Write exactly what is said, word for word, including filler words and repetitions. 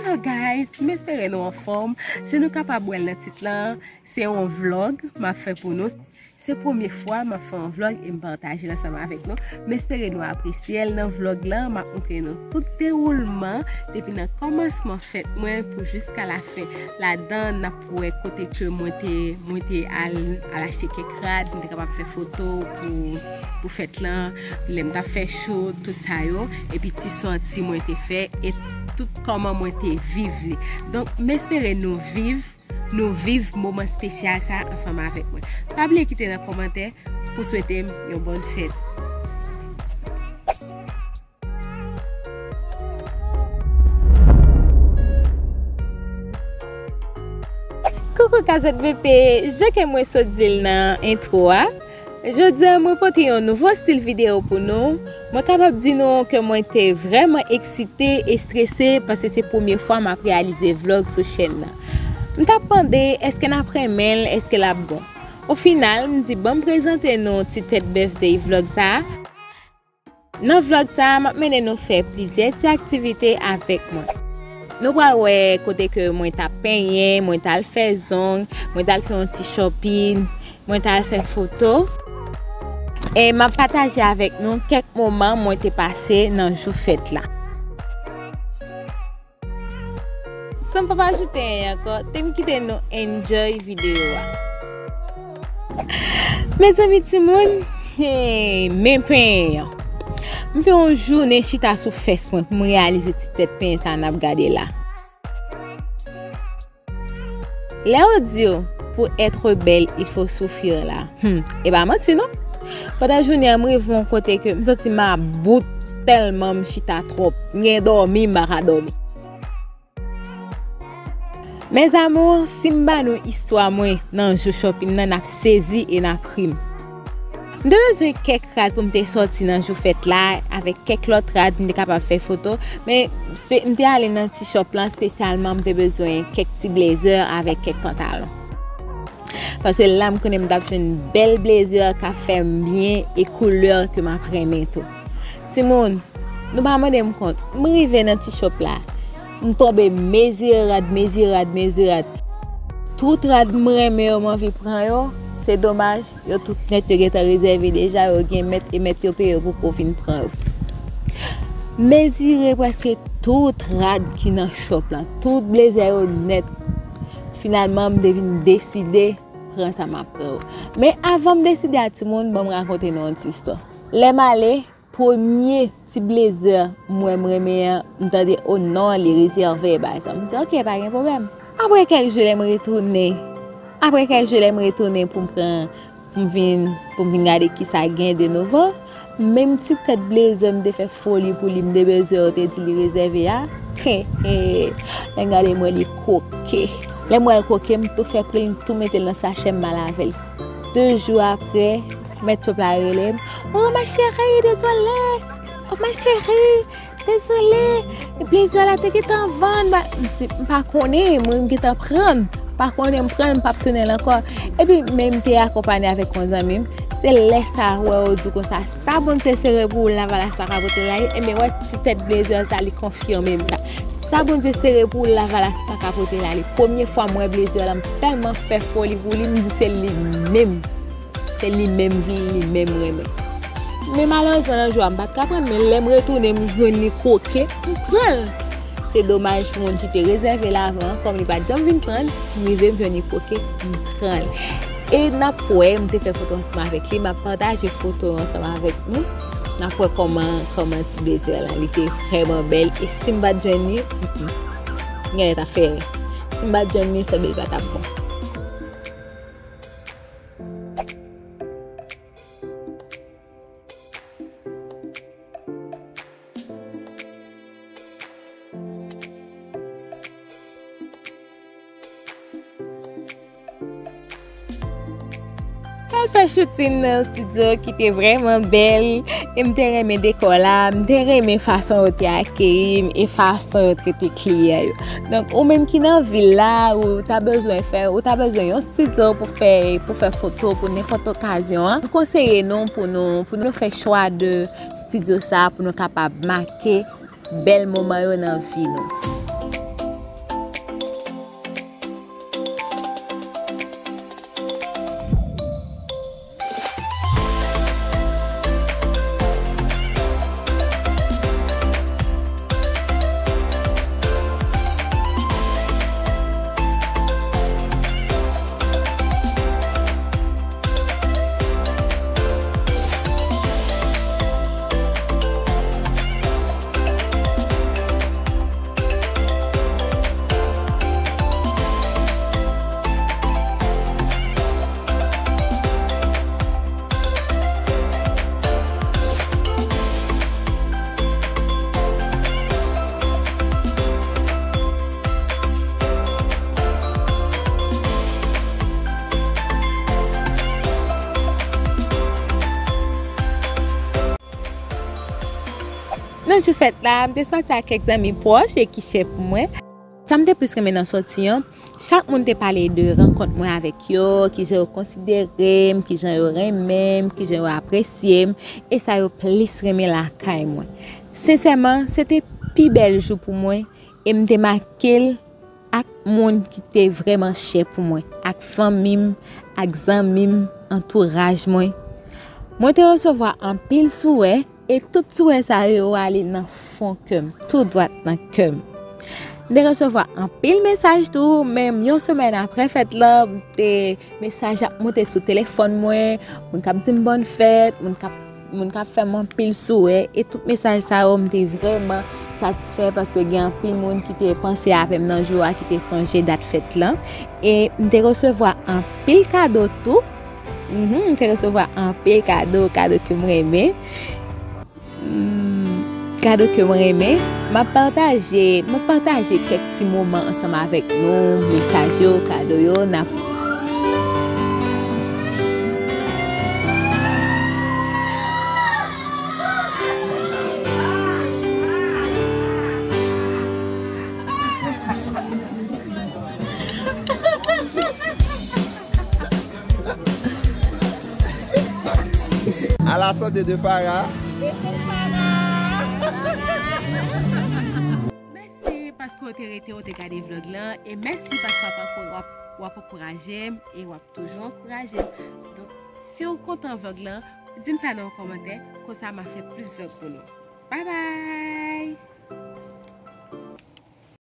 So guys, m espere nou anfòm. Jan nou kapab wè l nan tit lan, se yon vlog m ap fè pou nou. Se premye fwa m ap fè yon vlog e m pataje l ansanm avèk nou. M espere nou apresye l. Nan vlog lan, m ap montre nou tout dewoulman depi nan kòmansman fèt mwen pou jiska lafen. Ladan, n ap wè kote ke mwen te, mwen te al, al achte kèk rad, m te kapab fè foto pou, pou fèt lan, lè m t ap fè show, tout sa yo, epi ti sòti mwen te fè, e tout kòman mwen te viv li. Donk, m espere nou viv, nou viv moman espesyal sa ansanm avèk mwen. Pa bliye kite nan kòmantè pou swete m yon bòn fèt. Koukou Kazèt B P, jan ke mwen sot di l nan entwo a, jodi a mwen pote yon nouvo stil videyo pou nou. Mwen kapab di nou ke mwen te vrèman eksite e strese paske se premye fwa m ap reyalize vlog sou chèn nan. M t ap mande èske n ap renmen l, èske l ap bon. O final, m di ban m prezante nou ti tèt birthday vlog sa a. Nan vlog sa a, m ap mennen nou fè plizyè ti aktivite avèk mwen. Nou pral wè kote ke mwen t ap penyen, mwen t al fè zong, mwen t al fè yon ti shopping, mwen t al fè foto. E m ap pataje avèk nou kèk moman mwen te pase nan jou fèt la. San m pap ajoute anyen ankò, te m kite nou enjoy videyo a. Mezanmi timoun, hey, men penyen an. M fè yon jounen chita sou fès mwen pou m reyalize ti tèt penyen sa n ap gade la. Lè yo di w, pour être belle, il faut souffrir la. Hmm, e pa manti non. Pandan jounen an, m rive yon kote ke m santi m about tèlman m chita twòp. M gen dòmi, m pa ka dòmi. Mes amours, si m ba nou istwa mwen nan jou shopping nan, n ap sezi e n ap ri. M te bezwen kèk rad pou m te sòti nan jou fèt la, avèk kèk lòt rad, m te kapab fè foto, men spe-, m te ale nan ti shop lan espesyalman, m te bezwen kèk ti blazer avèk kèk pantalon. Paske la m konnen m t ap jwenn bèl blazer k ap fè m byen e koulè ke m ap renmen tou. Timoun, nou pa mande m kont. M rive nan ti shop la. M tonbe mezire rad, mezire rad, mezire rad. Tout rad m renmen yo, m anvi pran yo. Se domaj, yo tout nèt yo gentan rezève deja, yo gen mèt e mèt yo peye yo poko vin pran yo. Mezire prèske tout rad ki nan shop lan, tout blazer yo nèt. Finalman, m te vin deside pran sa m ap pran yo. Men avan m deside a timoun, ban m rakonte nou yon ti istwa. Lè m ale, premye ti blazer m wè m renmen an, m tande, o non, li rezève, bagay sa. M di, oke, pa gen pwoblèm. Apre kèk jou, lè m retounen, apre kèk jou, lè m retounen pou m pran, pou m vin, pou m vin gade kisa gen de nouvo, menm ti tèt blazer m te fè foli pou li, m te bezwen, yo te di li rezève a. He, he. Lè m gade, m wè li kwoke. Lè m wè l kwoke, m tou fè pri l, m tou mete l nan sachè, m al avè l. De jou apre, mèt shop la rele m. Oh, ma chérie, désolé. Oh, ma chérie, désolé. Blazer la te gentan vann. Ba, m di, m pa konnen, mwen m gentan pran l. M pa konnen, m pran l, m p ap tounen l ankò. Epi, men m te akonpanye avèk yon zanmi m. Se lè sa a, wè yo di konsa, sa Bondye sere pou ou, lavalas pa ka pote l ale. Enben, wè ti tèt blazer sa, li konfime m sa. Sa Bondye sere pou ou, lavalas pa ka pote l ale. Premye fwa m wè blazer la, m tèlman fè foli pou li, m di se li menm. Se li menm vle, li menm renmen. Men malerezman, nan jou a, m pa t ka pran l, men lè m retounen, m jwenn li kwoke, m pran l. Se domaj pou moun ki te rezève l avan, kòm li pa t janm vin pran l, m rive m jwenn li kwoke, m pran l. E n ap wè, m te fè foto ansanm avèk li, m ap pataje foto yo ansanm avèk nou. N ap wè kòman, kòman ti blazer la, li te vrèman bèl. E si m pa t jwenn li, mm, mm, genlè t ap fè, si m pa t jwenn li, sanble li pa t ap bon. Al fè shooting nan yon estidyo ki te vrèman bèl, e m te renmen dekò la, m te renmen fason yo te akeyi m e fason yo trete kliyan yo. Donk, ou menm ki nan vil la, ou ta bezwen fè, ou ta bezwen yon estidyo pou fè, pou fè foto, pou nenpòt okazyon an, m konseye nou pou nou, pou nou fè chwa de estidyo sa a pou nou kapab make bèl moman yo nan vi nou. Jou fèt la, m te sòti ak kèk zanmi pwòch e ki chè pou mwen. Sa m te plis renmen nan sòti an, chak moun te pale de rankont mwen avèk yo, kijan yo konsidere m, kijan yo renmen m, kijan yo apresye m, e sa yo plis renmen lakay mwen. Sensèman, se te pi bèl jou pou mwen e m te make l ak moun ki te vrèman chè pou mwen, ak fanmi m, ak zanmi m, antouraj mwen. Mwen te resevwa anpil souwè, e tout souwè sa yo ale nan fon kè m, tou dwat nan kè m. M te resevwa anpil mesaj tou, menm yon semèn apre fèt la, m te, mesaj ap monte sou telefòn mwen, moun k ap di m bòn fèt, moun k ap, moun k ap fè m anpil souwè, e tout mesaj sa yo, m te vrèman satisfè paske gen anpil moun ki te panse avè m nan jou a, ki te sonje dat fèt lan. E m te resevwa anpil kado tou. Mhm, m te resevwa anpil kado, kado ke m renmen. Hmm, kado ke m renmen. M ap pataje, m ap pataje kèk ti moman ansanm avèk nou, mesaj yo, kado yo, n ap À la santé de Farah. Mèsi paske w te rete, w te gade vlog lan. E mèsi paske w ap, w ap, w ap ankouraje m e w ap toujou ankouraje m. Donk, si w kontan vlog lan, di m sa nan yon kòmantè. Konsa, m a fè plis vlog pou nou. Bye bye!